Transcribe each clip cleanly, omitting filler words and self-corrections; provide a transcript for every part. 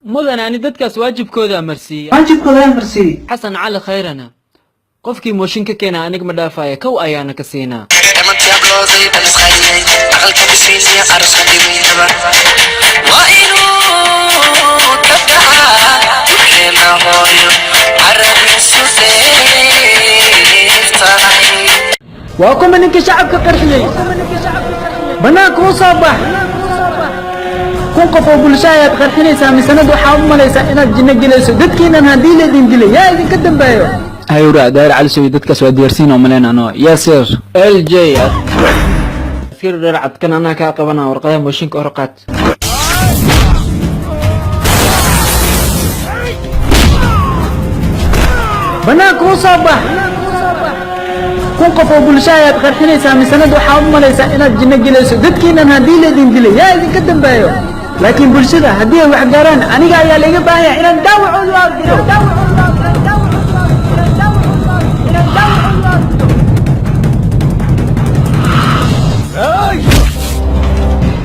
Mudan, ani dadkaas waajibkooda marsiiyey. Waajibkooda ayaa marsiiyey. Xasan Cali Khayrana qofkii mooshin ka keena aniga ma dhaafaya, kow ayaana ka siinaa. Dhamantii hablooday dhalisqaliyey, aqalka dhisayniya aroskan dhigaynaba waa inuu ka dhacaa dhulkeena hooyo carabiisu dheef tahay. Waa kuma ninkii shacabka qarxiyey? Bannaanka u soo bax! 1000 qof oo bulsho ayaad qarxinaysaa, misanad waxaa u malaysaa inaad jinno gelayso. Dadkiinan haddii laydin dilay, yaa idinka dambeeyo? Hayura Daahir Cali Sow, dadkaas waa diyaarsiin oo malayn ano. Yes sir, LJ askari dheer cadkan anaa kaa qabana. Warqadaha mooshinka hor qaad. Bannaanka u soo bax! 1000 qof oo bulsho ayaad qarxinaysaa, misanad waxaa u malaysaa inaad jinno gelayso. Dadkiinan haddii laydin dilay, yaa idinka dambeeyo? Laakiin bulshada haddii ay wax gaaraan, aniga ayaa laiga baahan yahay inaan daawacoodu aardiro.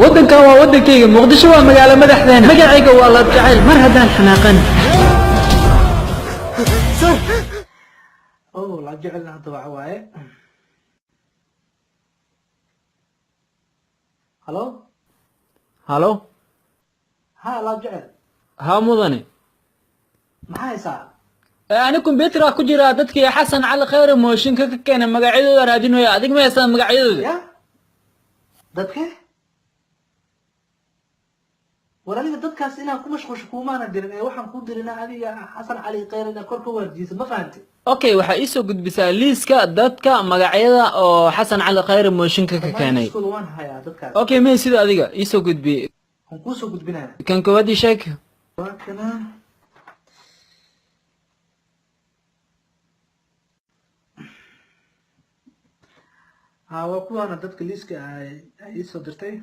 Waddankan waa waddankayga. Muqdisho waa magaalo madaxdeena. Magacayga waa Laab Jacayl mar haddaan xanaaqan. Oh, Laab Jecelna hadda waxa waaye. Halo? Halo. Ha, Laab Jecel. Haa mudane. Maxaa haysaa? Ani computer ku jira. Dadkii Xasan Cali Khayre mooshinka ka keenay magacyadooda raadinaya. Adig ma haysaa magacyadooda? Ya, dadke? War adiga dadkaas inaan ku mashquusho kuumaana dirin ee waxaan kuu dirina adiga Xasan Cali Khayre inaad kor ka waardiyiso, ma fahanti? Okay, waxaa iisoo gudbisaa liiska dadka magacyada oo Xasan Cali Khayre mooshinka ka keenay. Liiskooda waan hayaa dadkaas. Okay, may sida adiga iisoo gudbi. Waan kuusoo gudbinaya. Kan koowaad ii sheeg. Waa kana. Ha, waa kuwaana dadka liiska ay iisoo dirtay.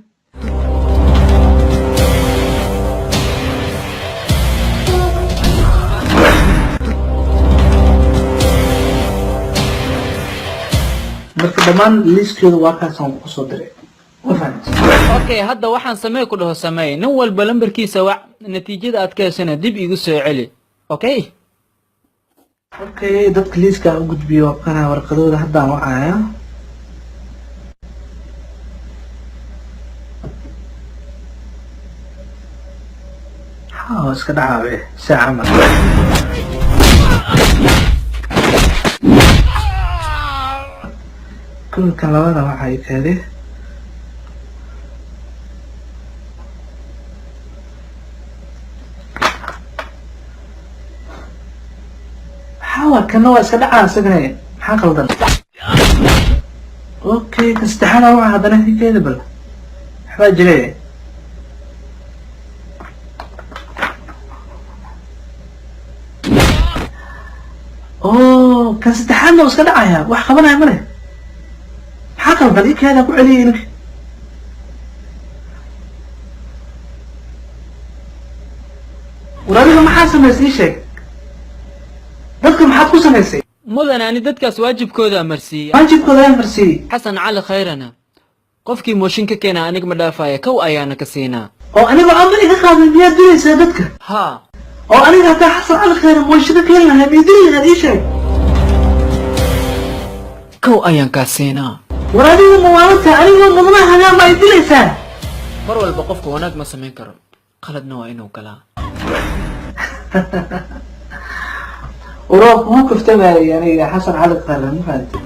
Marka dhammaan liiskooda waa kaasaan kusoo diray, ma fahamtay? Okay, hadda waxaan samee ku dhaho sameey. Nin walba lambarkiisa wac, natiijada aad ka heshana dib igu soo celi, okay? Okay, dadka liiska aan u gudbiyo waa kana warqadooda. Haddaan wacaya. Ha, waa iska dhacaabe si camal. Kulkan labada waxay kaadi. Maxaa waa kana? Waa iska dhacaa isagana. Maxaa qaldan? Okay, kan saddexaad waa haddana hikeeda. Bal waxbaa jire. Oh, kan saddexaadna waa iska dhacaya, wax qabanaya male. Maxaa qaldan? Ikeeda ku celiyay ninka. War adiga maxaa samaysay? Ii sheeg, dadka maxaad ku samaysay? Mudan, ani dadkaas waajibkooda marsiiyey. Waajibkooda ayaa marsiiyey. Xasan Cali Khayrana qofkii mooshin ka keena aniga ma dhaafaya, kow ayaana ka siinaa. Oo anigoo amar iga qaadan miyaad dilaysaa dadka? Haa. Oo aniga haddaa Xasan Cali Khayre mooshin ka keeni lahaa, miyay dili lahaad? Ii sheeg. Kow ayaan kaa siinaa. War adiga mawaalanta, anigoo mudnahagaa ma ay dilaysaa? Mar walba qofka wanaag ma samayn karo, qaladna waa inuu galaa. Waroo kugu kaftamayay aniga Xasan Cali Khayre, ma fahamtid?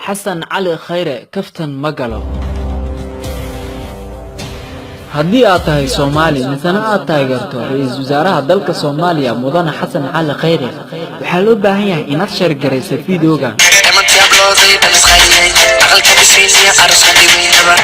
Xasan Cali Khayre kaftan ma galo. Haddii aad tahay Soomaali misena aad taageerto ra-iisul wasaaraha dalka Soomaaliya, mudane Xasan Cali Khayre, waxaa loo baahan yahay inaad share garayso videoga. Dhamantii hablooday dhalisqaliyey, aqalka dhisayniya aroskan dhigaynaba.